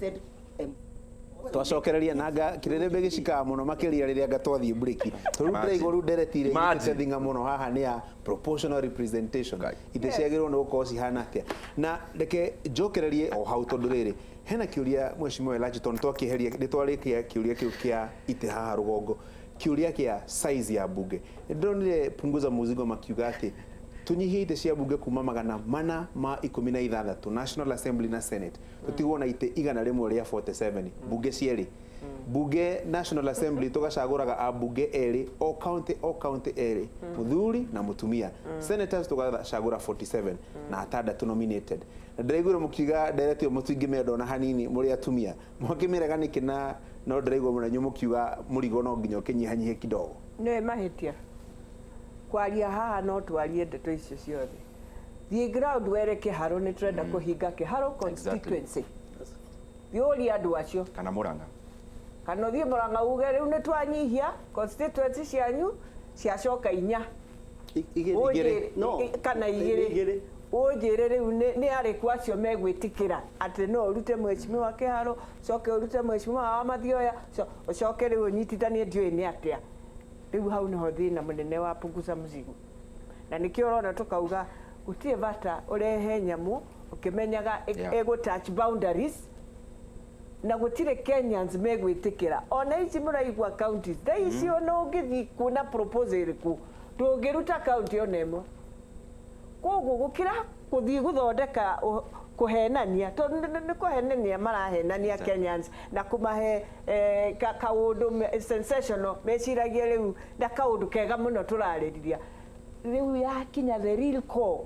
Elected Twacokereria nanga kirĩrĩmbĩ gĩcikaga mũno makĩria rĩrĩa anga twathiĩ break, tondũ ndĩraigua rĩu ndereti iria Imagine. inyitĩte thing'a mũno haha nĩ ya proportional representation. Itĩ ciagĩrĩirwo nĩ gũkorwo cihana atĩa? Na reke njokererie o hau, tondũ rĩrĩ hena kĩũria, Mheshimiwa Elachi, tondũ twakĩeheria, nĩ twarĩkia kĩũria kĩu kĩa itĩ haha rũgongo, kĩũria kĩa size ya mbunge. Nĩ ndĩronire Punguza Muzigo makiuga atĩ tũnyihie itĩ cia mbunge kuma 416, National Assembly na Senate, tũtigwo na itĩ 147 mbunge cierĩ. Mbunge, National Assembly, tũgacagũraga ambunge erĩ o county, o county erĩ, mũthuri na mũtumia. Senators tũgacagũra 47 na atandatũ nominated. Na ndĩraiguire mũkiuga ndereti ĩyo mũtingĩmĩenda ona hanini mũrĩ atumia. Mwakĩmĩrega nĩkĩ? Na no ndĩraigua mũno inyuĩ mũkiuga mũrigo no nginya ũkĩnyihanyihe kidogo. Nĩ mahĩtia kwaria haha, no twarie ndeto icio ciothe. Thiĩ ground were Kĩharũ nĩ tũrenda kũhinga Kĩharũ constituency. Thiĩ ũrie andũ acio. Kana Murang'a. Kana ũthiĩ Mũrang'a uge rĩu nĩ twanyihia constituency cianyu ciacoka inya. Igĩrĩ. Ũnjĩre- No. Kana Nĩ igĩrĩ. Igĩrĩ. Ũnjĩre rĩu nĩ arĩkũ acio megwĩtĩkĩra atĩ no ũrute mheshimiwa Kĩharũ, ũcoke ũrute mheshimiwa wa Mathioya, ũcoke rĩu ũnyitithanie, ndiũĩ nĩ atĩa. Rĩu hau nĩho thĩna mũnene wa Punguza Mzigo, na nĩkĩo ũrona tũkauga gũtirĩ bata ũrehe nyamũ ũkĩmenyaga ĩgũ touch boundaries na gũtirĩ Kenyans megwĩtĩkĩra. Ona ici mũraigua counties thaa ici, ona ũngĩthiĩ kuona proposal ĩrĩkũ, ndũngĩruta county ona ĩmwe. Koguo gũkĩra gũthiĩ gũthondeka kũhenania, tondũ nĩ kũhenania marahenania Kenyans na kũmahe kaũndũ sensational meciragie rĩu na kaũndũ kega mũno tũrarĩrĩria. Rĩu yakinya the real core,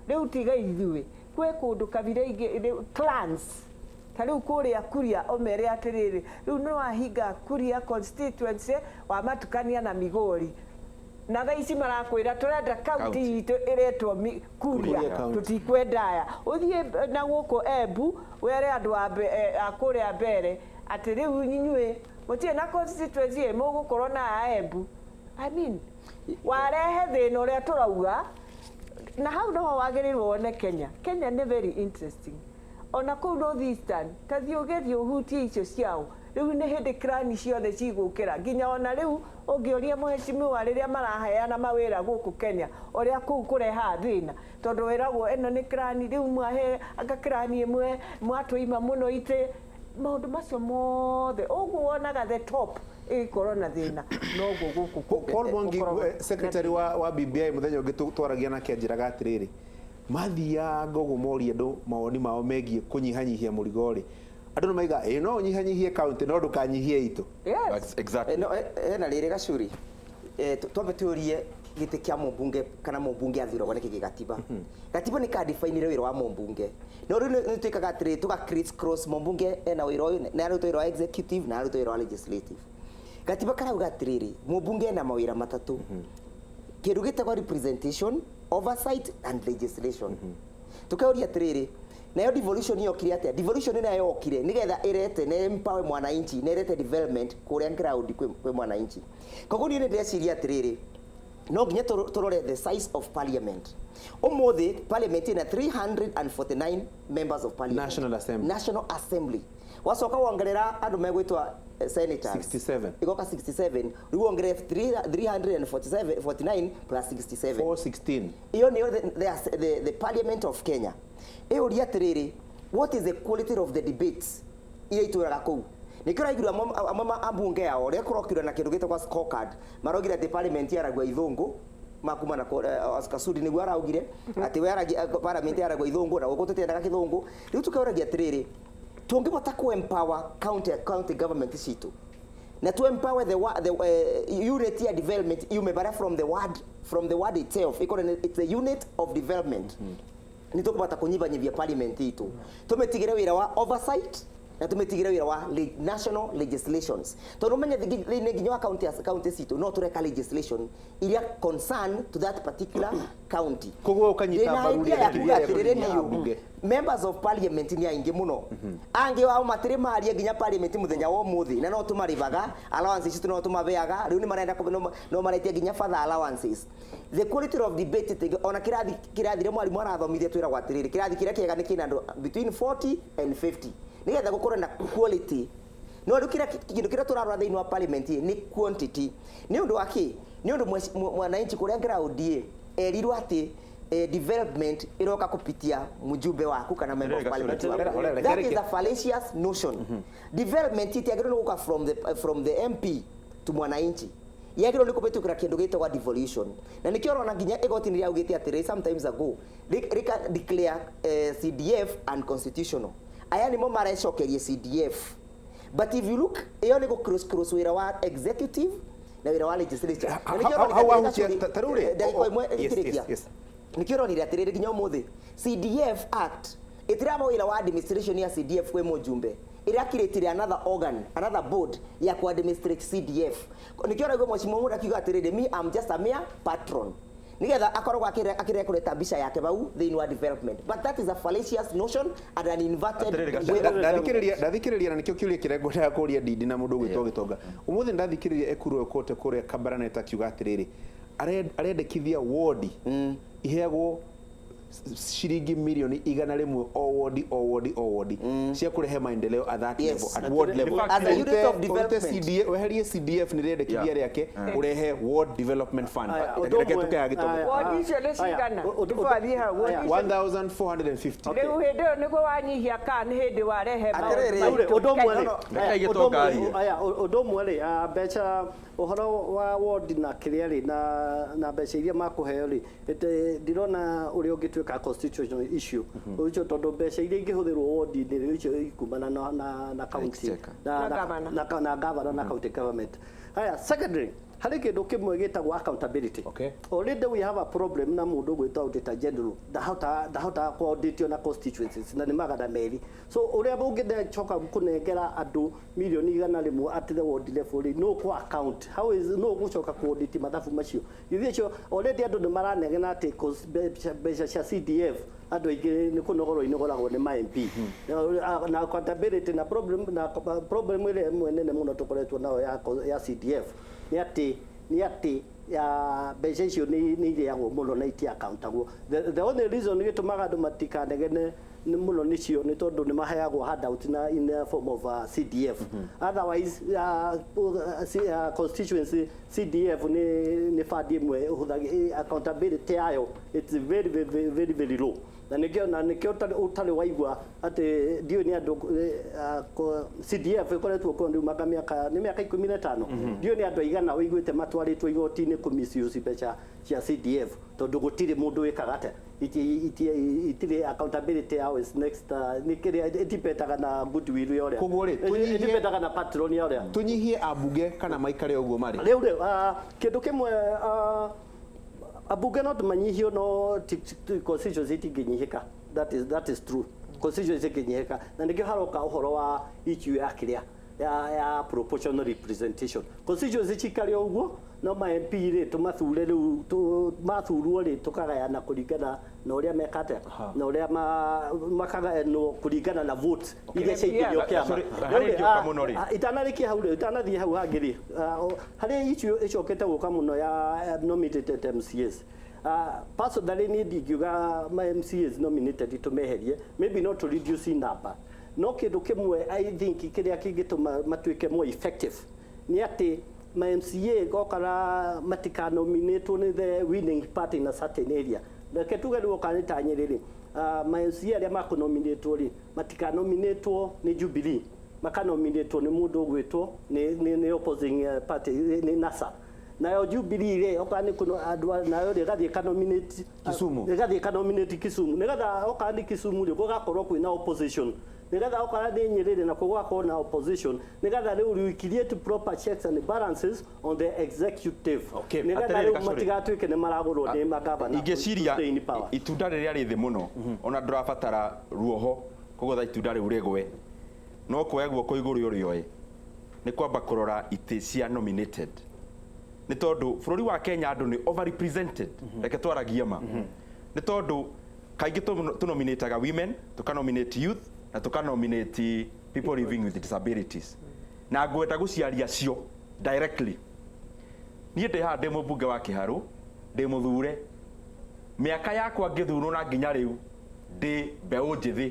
rĩu tiga ithuĩ kwĩ kũndũ kabira ingĩ rĩu clans, ta rĩu kũrĩa Kuria, ũmere atĩrĩrĩ, rĩu nĩ wahinga Kuria constituency, wamatukania na Migori, na thaa ici marakwĩra tũrenda kaunti County. itũ ĩretwo Kuria. Kuria county. Tũtikwenda aya. Ũthiĩ na gũkũ Embu were andũ a kũrĩa mbere atĩ rĩu inyuĩ mũtirĩ na constituency ĩ mũgũkorwo na aya Embu. I mean, warehe thĩna ũrĩa tũrauga, na hau noho wagĩrĩirwo wone Kenya. Kenya nĩ very interesting. Ona kũu North Eastern, ta thiĩ ũgerie ũhutie icio ciao. Rĩu nĩ hĩndĩ clan ciothe cigũkĩra, nginya ona rĩu ũngĩũria mheshimiwa rĩrĩa maraheana mawĩra gũkũ Kenya, ũrĩa kũu kũrehaga thĩna, tondũ wĩragwo ĩno nĩ clan, rĩu mwahe anga clan ĩmwe mwatũima mũno itĩ, maũndũ macio mothe. Ũguo wonaga the top ĩgĩkorwo na thĩna, noguo gũkũ kũngĩ Paul Mwangi, gũkoragwo secretary na wa BBI, mũthenya ũngĩ twaragia nake anjĩraga atĩrĩrĩ, mathianga ũguo morie andũ mawoni mao megiĩ kũnyihanyihia mũrigo rĩ, andũ nĩ maiga ĩ no ũnyihanyihie county no ndũkanyihie itũ. Exactly. No, hena rĩrĩ gacuri. Twambe tũrie gĩtĩ kĩa mũmbunge kana mũmbunge athuragwo nĩkĩ? Gĩgatiba gatiba nĩ kadefinire wĩra wa mũmbunge, no rĩu nĩ twĩkaga atĩrĩ, tũga criss cross. Mũmbunge ena wĩra ũyũ, na arutwo wĩra wa executive na arutwo wĩra wa legislative. Gatiba karauga atĩrĩrĩ, mũmbunge ena mawĩra matatũ, kĩndũ gĩtagwo representation, oversight and legislation. Tukauria atĩrĩrĩ, nayo devolution yokire atĩa? Devolution nayo yokire nigetha ĩrete na empower mwananchi na ĩrete development kũrĩa ground kwĩ mwananchi. Koguo niĩ nĩ ndĩreciria atĩrĩrĩ, no nginya tũrore the size of parliament. Ũmũthĩ parliament ĩna 349 members of parliament. National Assembly. National Assembly. Wacoka wongerera andũ megwĩtwa senators. 67. Igoka 67. Rĩu wongerere 347, 49 plus 67. 416. Iyo nĩyo the Parliament of Kenya. Ĩũria atĩrĩrĩ, what is the quality of the debates iria itũraga kũu? Nĩkĩo ũraigua amwe ambunge ao rĩrĩa kũrokire na kĩndũ gĩtagwo scorecard, maraugire atĩ parliament yaragua ithũngũ makuma na Oscar Sudi nĩguo araugire atĩ we aragia parliament yaragua ithũngũ na gũkũ tũtiendaga kĩthũngũ. Rĩu tũkeũragia atĩrĩrĩ, tũngĩhota ku empower county government citũ na to empower the unit ya development yume bara from the ward itself, ikorwo it's a unit of development, nĩ tũkũbata kũnyibanyibia parliament itũ, tũmĩtigĩre wĩra wa oversight na tũmĩtigĩre wĩra wa national legislations, tondũ ũmenye thĩinĩ nginya wa county citũ no tũreka legislation iria concern to that particular county. Koguo ũkanyita Ndĩna mbaru idea ya rĩrĩa kuga rĩa atĩrĩrĩ, kũnyihia niũ ambunge. Members of parliament nĩ aingĩ mũno, angĩ ao matirĩ maria nginya parliament mũthenya wa ũmũthĩ, na no tũmarĩvaga allowances citũ, no tũmabeaga. Rĩu nĩ marenda no maretia nginya further allowances. The quality of debate ona kĩrathi kĩrathi rĩa mwarimũ arathomithia, twĩragwo atĩrĩrĩ, kĩrathi kĩrĩa kĩega nĩ kĩna andũ between 40 and 50. Nĩgetha gũkorwo na quality. No rĩu kĩrĩa kĩndũ kĩrĩa tũrarora thĩinĩ wa parliament nĩ quantity. Nĩ ũndũ wa kĩ? Nĩ ũndũ mwananchi kũrĩa ground ĩ erirwo atĩ development iroka kupitia mjumbe waku kana member of parliament waku. That is a fallacious notion. Development itiagĩrĩirwo nĩ gũka from the MP to mwananchi, yagĩrĩirwo nĩ kũhĩtũkĩra kĩndũ gĩtagwo devolution, na nĩkĩo ũrona nginya igoti nĩ rĩaugĩte atĩrĩ sometimes ago rĩka declare CDF unconstitutional. Aya nĩmo marecokeria CDF, but if you look, ĩyo nĩ gũ cross cross wĩra wa executive na wĩra wa legislature. Na nĩkĩo ũrona Hau atĩrĩ, wahutia Gacũri, ta rĩu rĩ, ndagĩka ĩmwe yes, ĩkĩrĩkia. yes. Nĩkĩo ũronire atĩrĩrĩ, nginya ũmũthĩ CDF Act ĩtiraba wĩra wa administration ya CDF kwĩ mũjumbe, ĩrakirĩtire another organ, another board ya ku administrate CDF. Nĩkĩo ũraigua mheshimiwa mũndũ akiuga atĩrĩrĩ, "Me, I'm just a mere patron," nigetha akoragwo akĩrekoreta mbica yake bau thĩinĩ wa development, but that is a fallacious notion and an inverted Atĩrĩrĩ, Gacũri, way of Ndathikĩrĩria na nĩkĩo kĩũria kĩrĩa ngwendaga kũria Ndindi na mũndũ ũgwĩtwo Gĩtonga ũmũthĩ. Ndathikĩrĩria Ekuru Aukot kũrĩa Kabarnet akiuga atĩrĩrĩ, arendekithia wodi iheagwo ciringi milioni 100 o wodi, o wodi, o wodi, cia kũrehe maendeleo at that level, at ward level. In fact, As a unit of Ũrute development. CDF, weherie CDF nĩ rĩendekithia rĩake, ũrehe ward development fund. Aya, Reke ũndũ ũmwe- tũkĩaga Gĩtonga. aya, Wodi icio nĩ cigana? Aya, Before athiĩ hau, wodi aya, icio- 1450. Rĩu hĩndĩ ĩyo nĩguo wanyihia kana nĩ hĩndĩ warehe maũndũ Atĩrĩrĩ, maritũ Ũndũ ũmwe rĩ, Kenya? Reke aya, Gĩtonga ũndũ ũmwe- arie. aya, ũndũ ũmwe rĩ, mbeca, ũhoro wa wodi na kĩrĩa rĩ, na mbeca iria makũheo rĩ, ndirona ũrĩa ũngĩtuĩka constitutional issue ũcio, tondũ mbeca iria ingĩhũthĩrwo wodi-inĩ rĩ, icio ikumana na county Exchequer. na Na governor. na governor na county government. Haya, secondary, harĩ kĩndũ kĩmwe gĩtagwo accountability. Already we have a problem na mũndũ ũgwĩtwo auditor general, ndahotaga kũ na constituencies na nĩ 200. So ũrĩa ũngĩcoka kũnengera andũ milioni 100 at the ward level rĩ, no kũ account how is no gũcoka kũ audit mathabu macio? Githĩ icio already andũ nĩ maranegena atĩ mbeca cia CDF andũ aingĩ nĩ kũnogorwo inogoragwo nĩ ma MP na accountability na problem ĩrĩa ĩmwe nene mũno tũkoretwo nayo ya CDF nĩ atĩ ya mbeca icio nĩ irĩagwo mũno na itiakauntagwo. The only reason gĩtũmaga andũ matikanegene nĩ mũno nĩcio nĩ tondũ nĩ maheagwo handout na in the form of CDF. Otherwise constituency CDF nĩ fund ĩmwe ĩhũthagĩ accountability yayo, it's very very very very low, na nĩkĩo ũtarĩ waigua atĩ ndiũĩ nĩ andũ CDF ĩkoretwo kuo rĩu manga mĩaka nĩ mĩaka 15, ndiũĩ nĩ andũ aigana ũiguĩte matwarĩtwo igoti-inĩ kũ misuse mbeca cia CDF, tondũ gũtirĩ mũndũ wĩkaga atĩa, itirĩ accountability yao is next nĩ kĩrĩa ĩdependanga na goodwill ya ũrĩa Koguo rĩ, ĩdependanga na patron ya ũrĩa. Tũnyihie ambunge kana maikare ũguo marĩ? Rĩu rĩ, kĩndũ kĩmwe, ambunge no tũmanyihio, no constituency itingĩnyihĩka. That is true, constituency ĩngĩnyihĩka, na nĩkĩo haroka ũhoro wa issue ya kĩrĩa ya proportional representation. Constituency cikare ũguo, no ma MP rĩ, tũmathure rĩu, mathurwo rĩ, tũkagayana kũringana na ũrĩa meka atĩa, na ũrĩa makagayanwo kũringana na vote iria ciaingĩrio kĩama. Sorry, Rĩu harĩa rĩ, ingĩũka mũno rĩ? Itanarĩkia hau rĩ, itanathiĩ hau hangĩ rĩ, harĩ issue ĩcokete gũka mũno ya nominated MCAs. Personally niĩ ndingiuga ma MCAs nominated tũmeherie, maybe not to reduce in number, no kĩndũ kĩmwe I think kĩrĩa kĩngĩtũma matuĩke more effective nĩ atĩ ma MCA gokara matikanominatwo nĩ the winning party in a certain area. Reke tuge rĩu okorwo nĩ ta Nyĩrĩ rĩ, ma MCA arĩa makũnominatwo rĩ, matikanominatwo nĩ Jubilee, makanominatwo nĩ mũndũ ũgwĩtwo nĩ opposing party, nĩ NASA. Nayo Jubilee rĩ, okorwo nĩ kũno andũ nayo rĩ, ĩgathiĩ ĩkanominate Kisumu. Ĩgathiĩ ĩkanominate Kisumu, nĩgetha okorwo nĩ Kisumu rĩ, gũgakorwo kwĩna opposition, nĩgetha okorwo nĩ Nyĩrĩ rĩ, nakuo gũgakorwo na opposition, nĩgetha rĩu we create proper checks and balances on the executive, nĩgetha Atĩrĩrĩ, rĩu Gacũrĩ. matigatuĩke nĩ maragũrwo nĩ magavana Ingĩciria to stay in power. Itunda rĩrĩa rĩ thĩ mũno, ona ndũrabatara ruoho kũgũtha itunda rĩu rĩgwe, no kuoya guoko igũrũ ũrĩoe, nĩ kwamba kũrora itĩ cia nominated, nĩ tondũ bũrũri wa Kenya andũ nĩ overrepresented. Reke twaragie ma, nĩ tondũ kaingĩ tũnominataga women, tũkanominate youth na tũkanominate people living with disabilities, na ngwenda gũciaria cio directly. Niĩ ndĩ haha ndĩ mũmbunge wa Kĩharũ, ndĩ mũthure mĩaka yakwa ngĩthurwo na nginya rĩu ndĩ mbeũ njĩthĩ.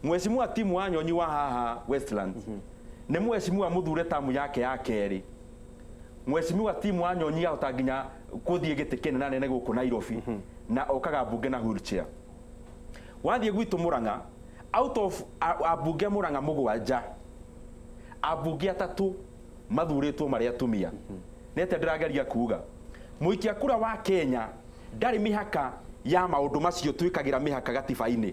Mheshimiwa Timu wa Nyonyi wa haha Westlands nĩ mheshimiwa mũthure tamu yake ya kerĩ. Mheshimiwa Timu wa Nyonyi ahota nginya kũthiĩ gĩtĩ kĩnene nene gũkũ Nairobi na okaga mbunge na wheelchair. Wathiĩ gwitũ Murang'a, out of ambunge Murang'a 7, ambunge 3 mathurĩtwo marĩ atumia. Nĩ atĩa ndĩrageria kuga? Mũikia kura wa Kenya ndarĩ mĩhaka ya maũndũ macio twĩkagĩra mĩhaka gatiba-inĩ.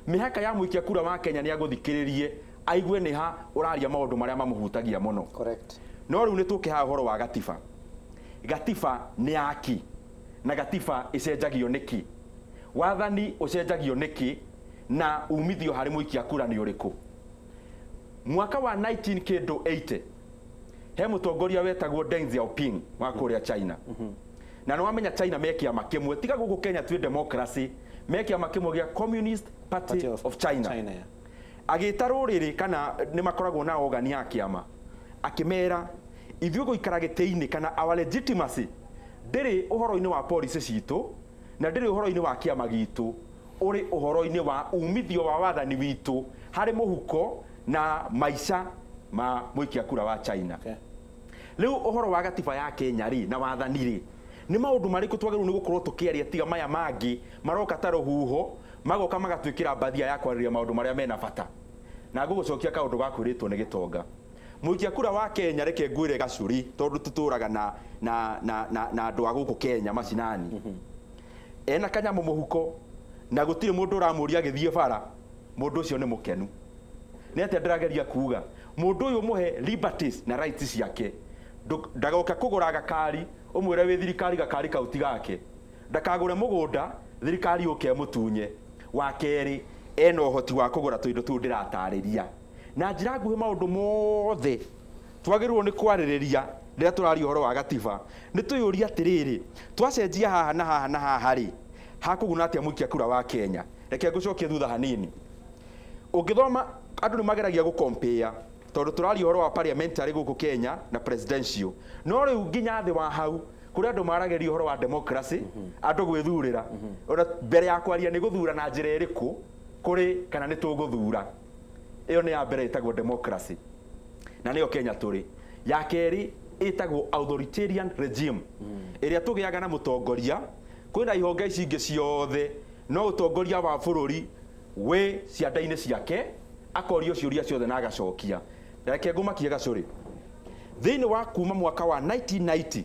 Mĩhaka ya mũikia kura wa Kenya nĩ agũthikĩrĩrie aigue nĩ ha ũraria maũndũ marĩa mamũhutagia mũno. Correct. No rĩu nĩ tũke haha ũhoro wa gatiba. Gatiba nĩ yaki na gatiba ĩcenjagio nĩkĩ? Wathani ũcenjagio nĩkĩ na umithio harĩ mũikia kura nĩ ũrĩkũ? Mwaka wa 1980 he mũtongoria wetagwo Deng Xiaoping wa kũrĩa China. Na nĩ wamenya China me kĩama kĩmwe, tiga gũkũ Kenya twĩ democracy, me kĩama kĩmwe gĩa Communist Party of China. China, yeah. Agĩta rũrĩrĩ kana nĩ makoragwo na ogani ya kĩama, akĩmera ithuĩ gũikara gĩtĩ-inĩ kana our legitimacy ndĩrĩ ũhoro-inĩ wa policy citũ na ndĩrĩ ũhoro-inĩ wa kĩama gitũ, ũrĩ ũhoro-inĩ wa umithio wa wathani witũ harĩ mũhuko na maica ma mũikia kura wa China. Okay. Rĩu ũhoro wa gatiba ya Kenya rĩ na wathani rĩ nĩ maũndũ marĩkũ twagĩrĩirwo nĩ gũkorwo tũkĩaria tiga maya mangĩ maroka ta rũhuho magoka magatwĩkĩra mbathia ya kwarĩrĩria maũndũ marĩa mena bata. Na ngũgũcokia kaũndũ ga kwĩrĩtwo nĩ gĩtonga. Mũikia kura wa Kenya reke ngwĩre gacuri tondũ tũtũraga na na na na na andũ a gũkũ Kenya macinani. Ena kanyamũ mũhuko na gũtirĩ mũndũ ũramũria agĩthiĩ bara, mũndũ ũcio nĩ mũkenu. Nĩ atĩa ndĩrageria kuga? Mũndũ ũyũ mũhe liberties na rights ciake. Ndagoka kũgũra gakari ũmwĩre wĩ thirikari gakari kau ti gake. Ndakagũre mũgũnda thirikari yũke ĩmũtunye. Wa kerĩ ena ũhoti wa kũgũra tũindo tũu ndĩratarĩria. Na njĩra nguhĩ maũndũ mothe twagĩrĩirwo nĩ kwarĩrĩria rĩrĩa tũraria ũhoro wa gatiba nĩ twĩyũrie atĩrĩrĩ, twacenjia haha na haha na haha rĩ, hakũguna atĩa mũikia kura wa Kenya? Reke ngũcokie thutha hanini. Ũngĩthoma andũ nĩ mageragia gũkompea tondũ tũraria ũhoro wa parliamentary gũkũ Kenya na presidential, no rĩu nginya thĩ wa hau kũrĩ andũ marageria ũhoro wa democracy, andũ gwĩthurĩra. Ona mbere ya kwaria nĩ gũthura na njĩra ĩrĩkũ kũrĩ kana nĩ tũgũthura. Ĩyo nĩ ya mbere ĩtagwo democracy na nĩyo Kenya tũrĩ. Ya kerĩ ĩtagwo authoritarian regime ĩrĩa tũgĩaga na mũtongoria, kwĩna ihonge ici ingĩ ciothe no ũtongoria wa bũrũri wĩ cianda-inĩ ciake, akorio ciũria ciothe na agacokia. Reke ngũmakie gacũrĩ. Thĩinĩ wa kuma mwaka wa 1990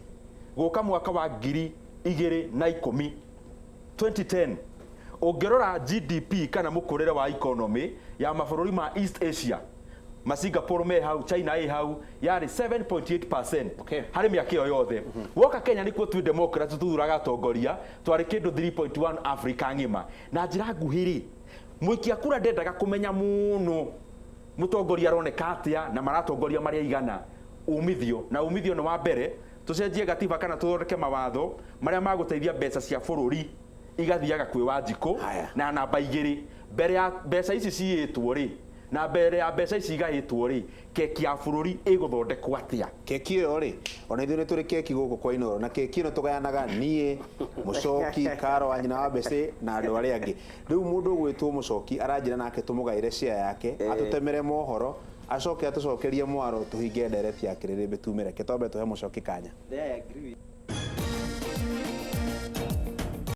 gũka mwaka wa 2010 2010, ũngĩrora GDP kana mũkũrĩre wa economy ya mabũrũri ma East Asia, ma Singapore me hau, China ĩ hau, yarĩ 7.8% Okay. harĩ mĩaka ĩyo yothe. Woka Kenya nĩkuo twĩ democracy tũthuraga atongoria, twarĩ kĩndũ 3.1 Africa ng'ima. Na njĩra nguhĩ rĩ, mũikia kura ndendaga kũmenya mũno mũtongoria aroneka atĩa na maratongoria marĩa igana. Umithio, na umithio nĩ wa mbere, tũcenjie gatiba kana tũthondeke mawatho marĩa magũteithia mbeca cia bũrũri igathiaga kwĩ Wanjikũ. Haya. Na namba 2, mbere ya mbeca ici ciĩtwo rĩ, na mbere ya mbeca ici igaĩtwo rĩ, keki ya bũrũri ĩgũthondekwo atĩa? Keki ĩyo rĩ, ona ithuĩ nĩ tũrĩ keki gũkũ kwa Inooro, na keki ĩno tũgayanaga niĩ, Mũcoki, Karo wa nyina wa Mbece na andũ arĩa angĩ. Rĩu mũndũ ũgwĩtwo Mũcoki aranjĩra nake tũmũgaĩre share yake, atũtemere mohoro, acoke atũcokerie mwaro tũhinge ndereti ya kĩrĩrĩmbĩ tumĩre. Reke twambe tũhe Mũcoki kanya. There I agree with